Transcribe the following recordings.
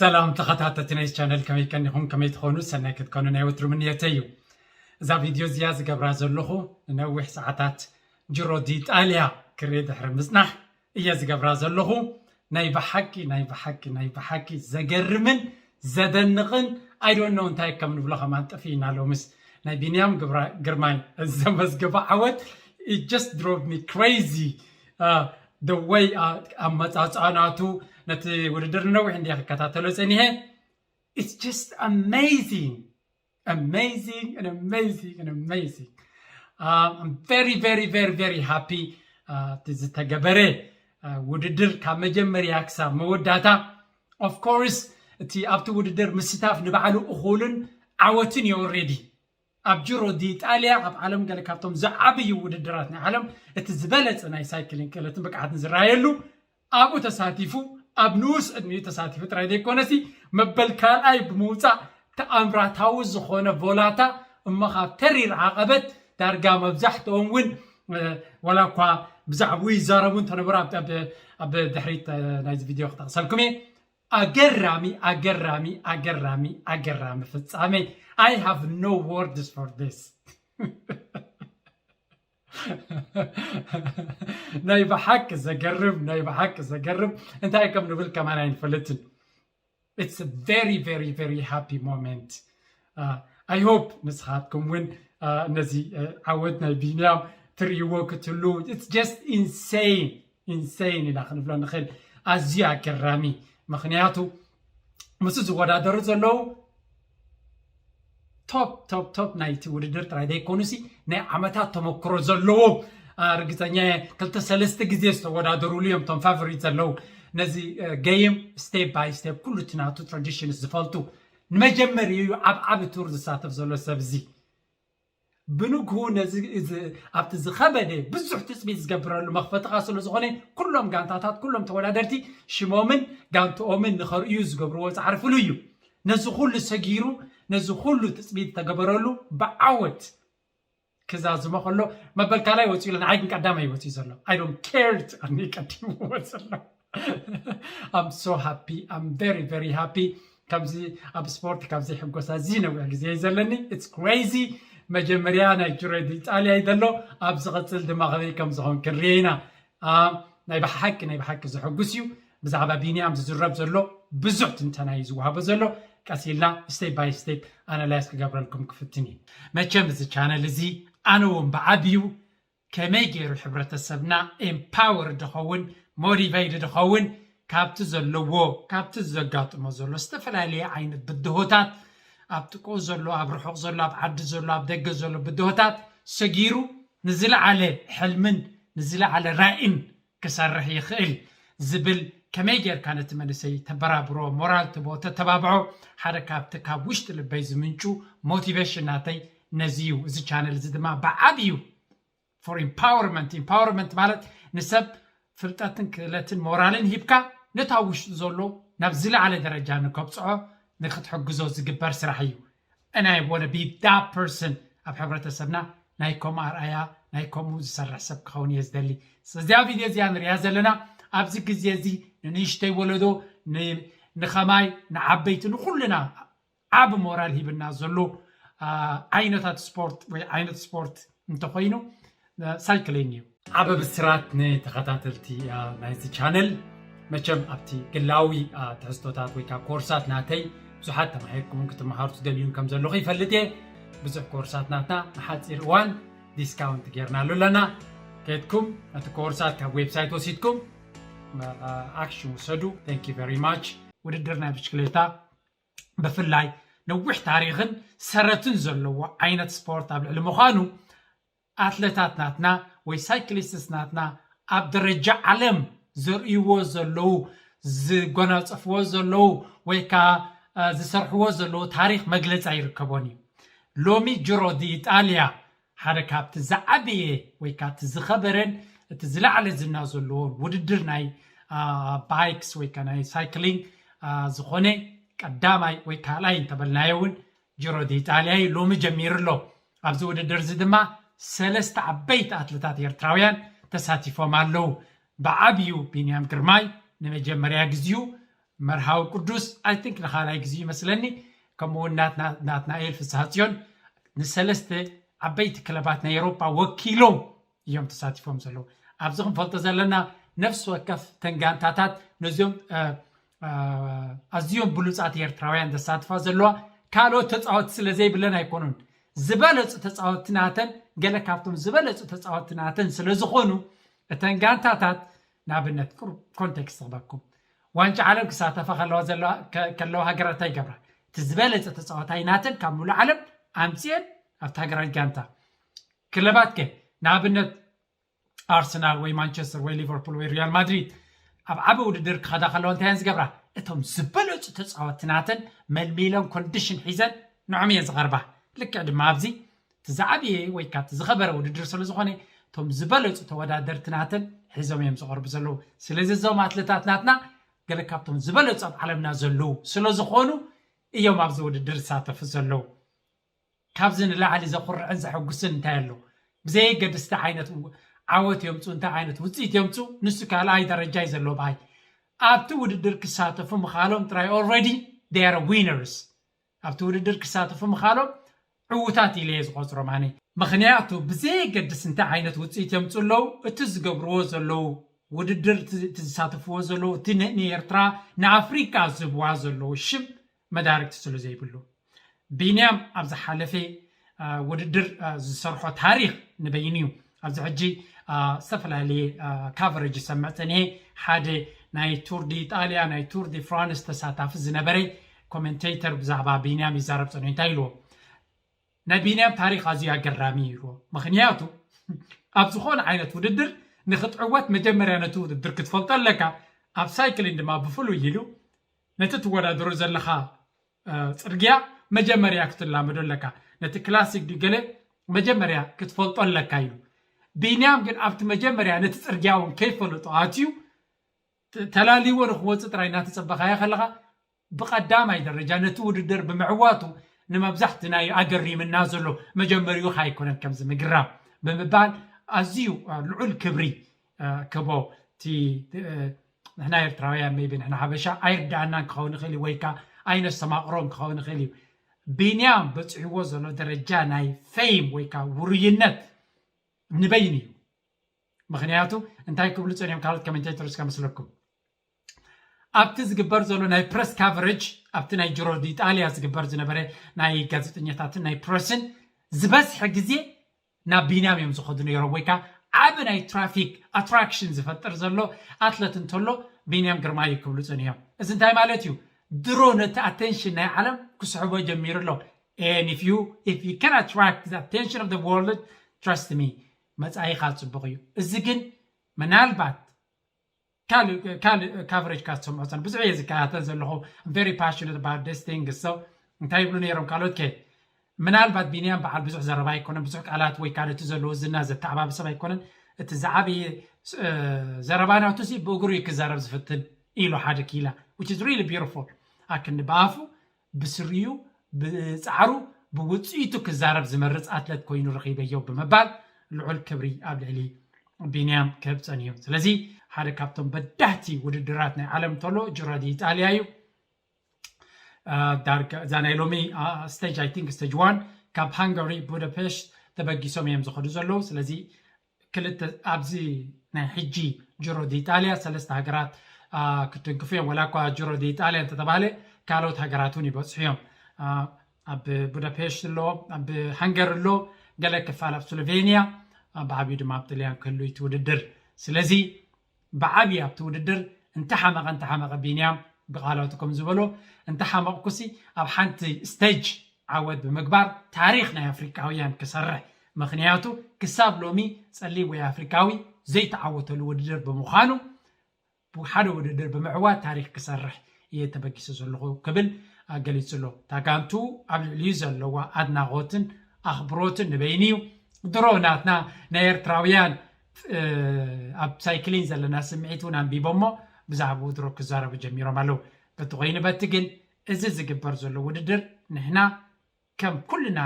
ሰላም ተኸታተልቲ ናይ ቻነል፣ ከመይ ቀኒኹም? ከመይ ትኾኑ? ሰናይ ክትኮኑ ናይ ወትሩ ምንየተይ እዩ። እዛ ቪድዮ እዚኣ ዝገብራ ዘለኹ ንነዊሕ ሰዓታት ጅሮ ዲ ኢጣልያ ክርኢ ድሕሪ ምጽናሕ እየ ዝገብራ ዘለኹ። ናይ ብሓቂ ናይ ብሓቂ ናይ ብሓቂ ዘገርምን ዘደንቕን፣ I don't know እንታይ ከም ንብሎ ከማን ጠፊእና። ሎምስ ናይ ቢንያም ግብራ- ግርማይ ዘመዝገበ ዓወት, it just drove me crazy. The way ኣመፃፅኣ ናቱ ነቲ ውድድር ነዊሕ እንዲየ ክከታተሎ ፀኒሐ. It's just amazing, amazing and amazing and amazing. I'm very very very very happy. እቲ ዝተገበረ ውድድር ካብ መጀመርያ ክሳብ መወዳእታ, of course እቲ ኣብቲ ውድድር ምስታፍ ንባዕሉ እኹልን ዓወትን እዩ already። ኣብ ጅሮ ዲ ኢጣልያ ኣብ ዓለም ገለ ካብቶም ዝዓብዩ ውድድራት ናይ ዓለም እቲ ዝበለፀ ናይ ሳይክሊንግ ክእለትን ብቅዓትን ዝረኣየሉ ኣብኡ ተሳቲፉ፣ ኣብ ንኡስ ዕድሚኡ ተሳቲፉ ጥራይ ዘይኮነሲ መበል ካልኣይ ብምውፃእ ተኣምራታዊ ዝኾነ ቮላታ እሞ ካብ ተሪር ዓቐበት ዳርጋ መብዛሕትኦም እውን ወላ እኳ ብዛዕባኡ ይዛረቡ እንተነበሩ ኣብ ድሕሪት ናይዚ ቪድዮ ክጠቕሰልኩም እየ። ኣገራሚ ኣገራሚ ኣገራሚ ኣገራሚ ፍጻሜ። I have no words for this. ናይ ብሓቂ ዘገርም ናይ ብሓቂ ዘገርም። እንታይ ከም ንብል ከማን ኣይንፈልጥን። It's a very very very happy moment. I hope ንስኻትኩም እውን ነዚ ዓወት ናይ ቢንያም ትርእይዎ ክትህሉ. It's just insane, insane ኢና ክንብሎ ንኽእል። ኣዝዩ ኣገራሚ፣ ምኽንያቱ ምስ ዝወዳደሩ ዘለዉ ቶፕ ቶፕ ቶፕ ናይቲ ውድድር ጥራይ ዘይኮኑሲ ናይ ዓመታት ተመክሮ ዘለዎም፣ ርግፀኛ ክልተ ሰለስተ ግዜ ዝተወዳደሩሉ እዮም እቶም ፋቨሪት ዘለዉ። ነዚ ገይም ስቴፕ ባይ ስቴፕ ኩሉ እቲ ናቱ ትራዲሽንስ ዝፈልጡ፣ ንመጀመሪ እዩ ኣብ ዓቢ ቱር ዝሳተፍ ዘሎ ሰብ እዚ። ብንግሁ ነዚ ኣብቲ ዝኸበደ ብዙሕ ትፅቢት ዝገብረሉ መኽፈትኻ ስለ ዝኾነ ኩሎም ጋንታታት ኩሎም ተወዳደርቲ ሽሞምን ጋንትኦምን ንኸርእዩ ዝገብርዎ ፃዕሪ ፍሉይ እዩ። ነዚ ኩሉ ሰጊሩ ነዚ ኩሉ ትፅቢት ተገበረሉ ብዓወት ክዛዝሞ ከሎ መበል ካልኣይ ወፂኡ ኣሎ። ንዓይ ግን ቀዳማይ ወፂኡ ዘሎ። I don't care። ኣነ ቀዲሙ ዘሎ። I'm so happy. I'm very very happy. ከምዚ ኣብ ስፖርት ካብዚ ሕጎሳ እዚ ነዊሕ ግዜ እዩ ዘለኒ። It's crazy. መጀመርያ ናይ ጅሮ ዲ ኢጣልያ እዩ ዘሎ። ኣብ ዝቕፅል ድማ ከመይ ከም ዝኾን ክንርየ ኢና። ናይ ብሓቂ ናይ ብሓቂ ዘሐጉስ እዩ። ብዛዕባ ቢንያም ዝዝረብ ዘሎ ብዙሕ ትንተና እዩ ዝወሃቦ ዘሎ። ቀስ ኢልና ስቴፕ ባይ ስቴፕ ኣናላይዝ ክገብረልኩም ክፍትን እዩ። መቸም እዚ ቻነል እዚ ኣነ እውን ብዓብዩ ከመይ ገይሩ ሕብረተሰብና ኤምፓወር ድኸውን፣ ሞቲቬይት ድኸውን፣ ካብቲ ዘለዎ ካብቲ ዘጋጥሞ ዘሎ ዝተፈላለየ ዓይነት ብድሆታት፣ ኣብ ጥቅኡ ዘሎ ኣብ ርሑቕ ዘሎ ኣብ ዓዲ ዘሎ ኣብ ደገ ዘሎ ብድሆታት ሰጊሩ ንዝለዓለ ሕልምን ንዝለዓለ ራእን ክሰርሕ ይኽእል ዝብል፣ ከመይ ጌርካ ነቲ መንእሰይ ተበራብሮ፣ ሞራል ትቦ፣ ተተባብዖ፣ ሓደ ካብቲ ካብ ውሽጢ ልበይ ዝምንጩ ሞቲቬሽን ናተይ ነዚ እዩ። እዚ ቻነል እዚ ድማ ብዓብዩ for empowerment። ኢምፓወርመንት ማለት ንሰብ ፍልጠትን ክእለትን ሞራልን ሂብካ ነታ ውሽጡ ዘሎ ናብ ዝለዓለ ደረጃ ንከብፅዖ ንክትሕግዞ ዝግበር ስራሕ እዩ። And I wanna be that person ኣብ ሕብረተሰብና ናይ ከምኡ ኣርኣያ ናይ ከምኡ ዝሰርሕ ሰብ ክኸውን እየ ዝደሊ። እዚኣ ቪድዮ እዚኣ ንሪኣ ዘለና ኣብዚ ግዜ እዚ ንንእሽተይ ወለዶ ንኸማይ ንዓበይቲ ንኩልና ዓብ ሞራል ሂብና ዘሎ ዓይነታት ስፖርት ወይ ዓይነት ስፖርት እንተኮይኑ ሳይክሊንግ እዩ። ዓብ ብስራት ንተኸታተልቲ ናይዚ ቻነል። መቸም ኣብቲ ግላዊ ትሕዝቶታት ወይ ከዓ ኮርሳት ናተይ ብዙሓት ተማሂርኩምን ክትመሃሩ ትደልዩን ከም ዘለኹ ይፈልጥ እየ። ብዙሕ ኮርሳት ናትና ንሓፂር እዋን ዲስካውንት ጌርናሉ ኣለና። ከድኩም ነቲ ኮርሳት ካብ ዌብሳይት ወሲድኩም ኣክሽን ውሰዱ። Thank you very much። ውድድር ናይ ብሽክሌታ ብፍላይ ነዊሕ ታሪኽን ሰረትን ዘለዎ ዓይነት ስፖርት ኣብ ልዕሊ ምዃኑ ኣትለታት ናትና ወይ ሳይክሊስትስ ናትና ኣብ ደረጃ ዓለም ዘርእይዎ ዘለዉ ዝጎናፀፍዎ ዘለዉ ወይ ከዓ ዝሰርሕዎ ዘለዉ ታሪኽ መግለፂ ኣይርከቦን እዩ። ሎሚ ጅሮ ዲ ኢጣልያ ሓደ ካብቲ ዝዓበየ ወይ ካብቲ ዝኸበረን እቲ ዝለዓለ ዝና ዘለዎን ውድድር ናይ ባይክስ ወይ ከዓ ናይ ሳይክሊንግ ዝኾነ ቀዳማይ ወይ ካልኣይ እንተበልናዮ እውን ጅሮ ዲ ኢጣልያ እዩ ሎሚ ጀሚሩ ኣሎ። ኣብዚ ውድድር እዚ ድማ ሰለስተ ዓበይቲ ኣትለታት ኤርትራውያን ተሳቲፎም ኣለዉ። ብዓብዩ ቢንያም ግርማይ፣ ንመጀመርያ ግዜኡ መርሃዊ ቅዱስ፣ I think፣ ንኻልኣይ ግዜኡ ይመስለኒ፣ ከምኡ እውን ናትና- ናትናኤል ፍስሃ ጽዮን ንሰለስተ ዓበይቲ ክለባት ናይ ኤውሮጳ ወኪሎም እዮም ተሳቲፎም ዘለዉ። ኣብዚ ክንፈልጦ ዘለና፣ ነፍሲ ወከፍ ተን ጋንታታት ነዚኦም እ፣ እ፣ ኣዝዮም ብሉጻት ኤርትራውያን ዘሳትፋ ዘለዋ ካልኦት ተጻወትቲ ስለ ዘይብለን ኣይኮኑን። ዝበለጹ ተጻወትቲ ናተን፣ ገለ ካብቶም ዝበለጹ ተጻወትቲ ናተን ስለ ዝኾኑ፣ እተን ጋንታታት፣ ንኣብነት፣ ቁሩብ ኮንቴክስት ክህበኩም፣ ዋንጫ ዓለም ክሳተፋ ከለዋ ዘለዋ- ከ- ከለዋ ሃገራት እንታይ ይገብራ? እቲ ዝበለጸ ተጻዋታይ ናተን ካብ ሙሉእ ዓለም ኣምጺኤን ኣብቲ ሃገራዊት ጋንታ። ክለባት ከ፣ ንኣብነት፣ ኣርሰናል ወይ ማንቸስተር ወይ ሊቨርፑል ወይ ሪያል ማድሪድ ኣብ ዓቢ ውድድር ክኸዳ ከለዋ እንታይ እየን ዝገብራ? እቶም ዝበለጹ ተጻወትቲ ናተን መልሚለን ኮንዲሽን ሒዘን ንዖም እየን ዝቐርባ። ልክዕ ድማ ኣብዚ እቲ ዝዓበየ ወይ ካብ እቲ ዝኸበረ ውድድር ስለ ዝኾነ፣ እቶም ዝበለጹ ተወዳደርቲ ናተን ሒዞም እዮም ዝቐርቡ ዘለዉ። ስለዚ እዞም ኣትለታት ናትና ገለ ካብቶም ዝበለጹ ኣብ ዓለምና ዘለዉ ስለ ዝኾኑ እዮም ኣብዚ ውድድር ዝሳተፉ ዘለዉ። ካብዚ ንላዕሊ ዘኹርዕን ዘሐጉስን እንታይ ኣሎ? ብዘየገድስ እንታይ ዓይነት ዓወት የምፁ፣ እንታይ ዓይነት ውፅኢት የምፁ፣ ንሱ ካልኣይ ደረጃ እዩ ዘለዎ ብሃይ። ኣብቲ ውድድር ክሳተፉ ምኻሎም ጥራይ already they are winners። ኣብቲ ውድድር ክሳተፉ ምኻሎም ዕዉታት ኢለ እየ ዝቆፅሮም ኣነ። ምኽንያቱ ብዘየገድስ እንታይ ዓይነት ውፅኢት የምፁ ኣለዉ፣ እቲ ዝገብርዎ ዘለዉ ውድድር፣ እቲ ዝሳተፍዎ ዘለዉ፣ እቲ ንኤርትራ ንኣፍሪቃ ዝህብዋ ዘለዉ ሽም መዳርግቲ ስለ ዘይብሉ። ቢንያም ኣብ ዝሓለፈ ውድድር ዝሰርሖ ታሪኽ ንበይኑ እዩ። ኣብዚ ሕጂ ዝተፈላለየ ካቨሬጅ ይሰምዕ ፀኒሐ። ሓደ ናይ ቱር ዲ ኢጣልያ፣ ናይ ቱር ዲ ፍራንስ ተሳታፊ ዝነበረ ኮሜንቴተር ብዛዕባ ቢንያም ይዛረብ ፀኒሑ። እንታይ ኢልዎ? ናይ ቢንያም ታሪኽ ኣዝዩ ኣገራሚ እዩ ኢልዎ። ምኽንያቱ ኣብ ዝኾነ ዓይነት ውድድር ንክትዕወት መጀመርያ ነቲ ውድድር ክትፈልጦ ኣለካ። ኣብ ሳይክሊን ድማ ብፍሉይ ኢሉ ነቲ ትወዳደሮ ዘለኻ ፅርግያ መጀመርያ ክትላመዶ ኣለካ። ነቲ ክላሲክ ድዩ ገለ መጀመርያ ክትፈልጦ ኣለካ ኢሉ። ቢንያም ግን ኣብቲ መጀመርያ ነቲ ፅርግያ እውን ከይፈለጦ ኣትዩ ተላልይዎ ንክወፅእ ጥራይ እናተፀበኻዮ ከለኻ ብቐዳማይ ደረጃ ነቲ ውድድር ብምዕዋቱ ንመብዛሕትና እዩ ኣገሪምና ዘሎ። መጀመሪኡ ከ ኣይኮነን ከምዚ ምግራም ብምባል ኣዝዩ ልዑል ክብሪ ክቦ እቲ ንሕና ኤርትራውያን maybe ንሕና ሓበሻ ኣይርዳኣናን ክኸውን ይኽእል እዩ ወይ ከዓ ኣይነስተማቕሮን ክኸውን ይኽእል እዩ። ቢንያም በፂሕዎ ዘሎ ደረጃ ናይ ፌም ወይ ከዓ ውሩይነት ንበይኑ እዩ። ምኽንያቱ እንታይ ክብሉ ፀኒሖም ካልኦት ኮሜንቴተርስ ከመስለኩም ኣብቲ ዝግበር ዘሎ ናይ ፕረስ ካቨሬጅ ኣብቲ ናይ ጅሮ ዲጣልያ ዝግበር ዝነበረ ናይ ጋዜጠኛታትን ናይ ፕረስን ዝበዝሐ ግዜ ናብ ቢንያም እዮም ዝኸዱ ነይሮም ወይ ከዓ ዓቢ ናይ ትራፊክ ኣትራክሽን ዝፈጥር ዘሎ ኣትለት እንተሎ ቢንያም ግርማ እዩ ክብሉ ፀኒሖም። እዚ እንታይ ማለት እዩ? ድሮ ነቲ ኣቴንሽን ናይ ዓለም ክስሕቦ ጀሚሩ ኣሎ። And if you if you can attract the attention of the world, trust me, መጻኢኻ ጽቡቕ እዩ። እዚ ግን ምናልባት ካልእ ካልእ ካቨሬጅ ካ ትሰምዖ ጸን ብዙሕ እየ ዝከታተል ዘለኹ። I'm very passionate about this thing። So እንታይ ይብሉ ነይሮም ካልኦት ከ ምናልባት ቢንያም በዓል ብዙሕ ዘረባ ኣይኮነን፣ ብዙሕ ቃላት ወይ ካልእ እቲ ዘለዎ ዝና ዘተዓባቢ ሰብ ኣይኮነን። እቲ ዝዓበየ ዘረባ ናቱ ሲ ብእግሩ እዩ ክዛረብ ዝፍትን ኢሉ ሓደ ኪላ which is really beautiful። ኣክንዲ ብኣፉ ብስሪኡ ብጻዕሩ ብውፅኢቱ ክዛረብ ዝመርፅ ኣትለት ኮይኑ ረኺበዮ ብምባል ልዑል ክብሪ ኣብ ልዕሊ ቢንያም ክህብ ጸኒሑ። ስለዚ ሓደ ካብቶም በዳህቲ ውድድራት ናይ ዓለም እንተሎ ጅሮ ዲ ኢጣልያ እዩ። ዳርጋ እዛ ናይ ሎሚ ስቴጅ I think stage one ካብ ሃንጋሪ ቡዳፔስት ተበጊሶም እዮም ዝኸዱ ዘለዉ። ስለዚ ክልተ ኣብዚ ናይ ሕጂ ጅሮ ዲጣልያ ሰለስተ ሃገራት ክትንክፉ እዮም። ወላ እኳ ጅሮ ዲጣልያ እንተተባሃለ ካልኦት ሃገራት እውን ይበፅሑ እዮም። ኣብ ቡዳፔስት ኣሎ፣ ኣብ ሃንገር ኣሎ፣ ገለ ክፋል ኣብ ስሎቬንያ ብዓብዩ ድማ ኣብ ጥልያን ክህሉ እቲ ውድድር። ስለዚ ብዓብዪ ኣብቲ ውድድር እንተሓመቐ እንተሓመቐ ቢንያም ብቃላቱ ከም ዝበሎ እንተሓመቕኩሲ ኣብ ሓንቲ ስቴጅ ዓወት ብምግባር ታሪኽ ናይ ኣፍሪቃውያን ክሰርሕ። ምኽንያቱ ክሳብ ሎሚ ጸሊም ወይ ኣፍሪቃዊ ዘይተዓወተሉ ውድድር ብምዃኑ ብሓደ ውድድር ብምዕዋት ታሪኽ ክሰርሕ እየ ተበጊሰ ዘለኹ ክብል ገሊጹ ኣሎ። ታጋንቱ ኣብ ልዕሊኡ ዘለዋ ኣድናቖትን ኣኽብሮትን ንበይኑ እዩ። ድሮ ናትና ናይ ኤርትራውያን ኣብ ሳይክሊን ዘለና ስምዒት እውን ኣንቢቦሞ ብዛዕባኡ ድሮ ክዛረቡ ጀሚሮም ኣለዉ። በቲ ኮይኑ በቲ ግን እዚ ዝግበር ዘሎ ውድድር ንሕና ከም ኩልና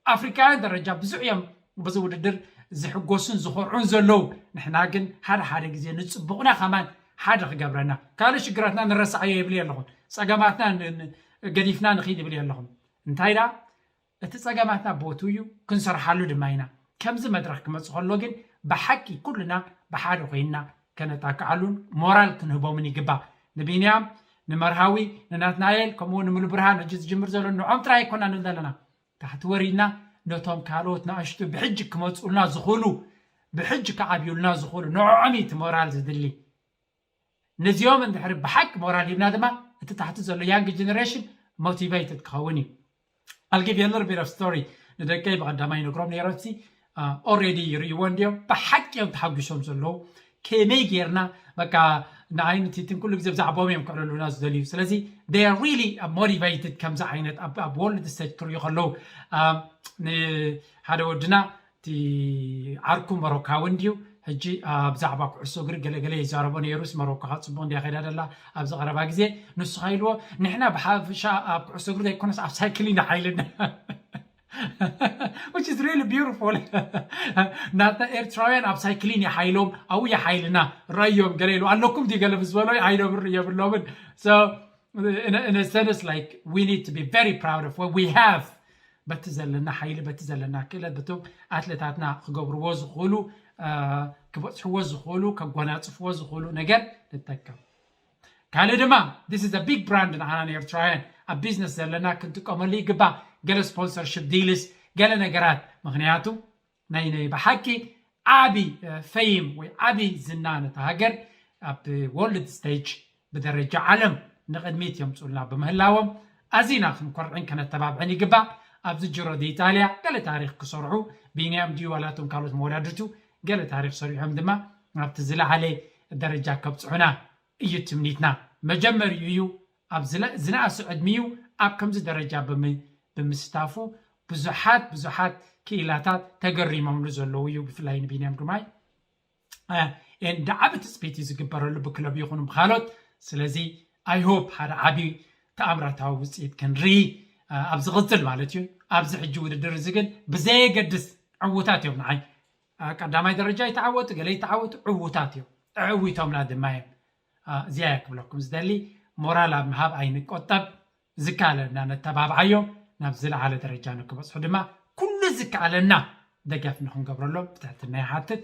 ኣፍሪካውያን ደረጃ ብዙሕ እዮም በዚ ውድድር ዝሕጎሱን ዝኮርዑን ዘለዉ። ንሕና ግን ሓደ ሓደ ግዜ ንፅቡቕና ከማን ሓደ ክገብረና። ካልእ ሽግራትና ንረሳዓዮ ይብል የለኹን። ጸገማትና ን- ን- ገዲፍና ንኺድ ይብል የለኹን። እንታይ ደኣ እቲ ጸገማትና ቦቱ እዩ፣ ክንሰርሓሉ ድማ ኢና። ከምዚ መድረኽ ክመጽእ ከሎ ግን ብሓቂ ኩልና ብሓደ ኮይንና ከነጣቅዓሉን ሞራል ክንህቦምን ይግባእ። ንቢንያም፣ ንመርሃዊ፣ ንናትናኤል፣ ከምኡ እውን ንምሉብርሃን፣ ሕጂ ዝጅምር ዘሎ ንዖም ጥራይ ኣይኮና ንብል ዘለና። ታሕቲ ወሪድና ነቶም ካልኦት ንኣሽቱ ብሕጂ ክመጹልና ዝኽእሉ፣ ብሕጂ ክዓብዩልና ዝኽእሉ ንዕዖም እዩ እቲ ሞራል ዝድሊ። ነዚኦም እንድሕሪ ብሓቂ ሞራል ሂብና ድማ እቲ ታሕቲ ዘሎ young generation motivated ክኸውን እዩ። I'll give you a little bit of story። ንደቀይ ብቐዳማይ ነግሮም ነይሮም ሲ already ይርእይዎ እንዲዮም። ብሓቂ እዮም ተሓጒሶም ዘለዉ። ከመይ ጌርና በቃ ንዓይን ቲትን ኩሉ ግዜ ብዛዕባኦም እዮም ክዕልሉና ዝደልዩ። ስለዚ they are really motivated። ከምዚ ዓይነት ኣብ ኣብ world stage ክርእዩ ከለዉ ንሓደ ወድና እቲ ዓርኩ መሮካዊ እንድዩ። ሕጂ ብዛዕባ ኩዕሶ እግሪ ገለገለ ይዛረቦ ነይሩስ መሮካኻ ፅቡቅ እንድያ ከይዳ ደላ ኣብዚ ቀረባ ግዜ። ንሱ ኢልዎ ንሕና ብሓፈሻ ኣብ ኩዕሶ እግሪ ዘይኮነስ ኣብ ሳይክሊን ሓይልና which is really beautiful። ናትና ኤርትራውያን ኣብ ሳይክሊን ይሓይሎም ኣብኡ ይሓይልና ረዮም ገለ ኢሉ ኣለኩም ዲ ገለ ምስ በሎ ኣይነብር የብሎምን። So in a, in a sense like we need to be very proud of what we have። በቲ ዘለና ሓይሊ በቲ ዘለና ክእለት በቶም ኣትለታትና ክገብርዎ ዝኽእሉ ክበፅሕዎ ዝኽእሉ ከጎናፅፍዎ ዝኽእሉ ነገር ንጠቀም። ካልእ ድማ this is a big brand ንዓና ንኤርትራውያን ኣብ ቢዝነስ ዘለና ክንጥቀመሉ ይግባእ። ገለ sponsorship deals ገለ ነገራት ምክንያቱ ናይ ናይ ብሓቂ ዓቢ fame ወይ ዓቢ ዝና ነታ ሃገር ኣብ world stage ብደረጃ ዓለም ንቕድሚት የምፁልና ብምህላዎም ኣዚና ክንኮርዕን ከነተባብዕን ይግባእ። ኣብዚ ጅሮ ዲ ኢጣልያ ገለ ታሪክ ክሰርሑ ቢንያም ድዩ ዋላቶም ካልኦት መወዳድርቱ ገለ ታሪክ ሰሪሖም ድማ ናብቲ ዝለዓለ ደረጃ ከብፅሑና እዩ ትምኒትና። መጀመሪኡ እዩ ኣብ ዝለ- ዝነኣሱ ዕድሚኡ ኣብ ከምዚ ደረጃ ብም- ብምስታፉ ብዙሓት ብዙሓት ክኢላታት ተገሪሞምሉ ዘለዉ እዩ። ብፍላይ ንቢንያም ግርማይ እንደ ዓቢ ትፅቢት እዩ ዝግበረሉ ብክለብ ይኹን ብካሎት። ስለዚ I hope ሓደ ዓቢ ተኣምራታዊ ውፅኢት ክንርኢ ኣብ ዝቕፅል ማለት እዩ። ኣብዚ ሕጂ ውድድር እዚ ግን ብዘየገድስ ዕዉታት እዮም ንዓይ ቀዳማይ ደረጃ ይተዓወቱ ገለ ይተዓወቱ ዕዉታት እዮም። ኣዕዊቶምና ድማ እዮም። እዚኣ እየ ክብለኩም ዝደሊ። ሞራል ኣብ ምሃብ ኣይንቆጠብ። ዝከኣለና ነተባብዓዮ። ናብ ዝለዓለ ደረጃ ንክበፅሑ ድማ ኩሉ ዝከኣለና ደገፍ ንክንገብረሎም ብትሕትና ይሓትት።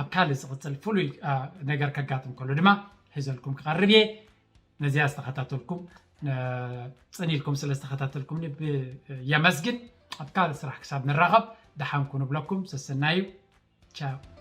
ኣብ ካልእ ዝቕፅል ፍሉይ ነገር ከጋጥም ከሎ ድማ ሒዘልኩም ክቐርብ እየ። ነዚኣ ዝተኸታተልኩም ፅን ኢልኩም ስለ ዝተኸታተልኩም የመስግን። ኣብ ካልእ ስራሕ ክሳብ ንራኸብ ደሓንኩ ንብለኩም። ሰሰናዩ። ቻው።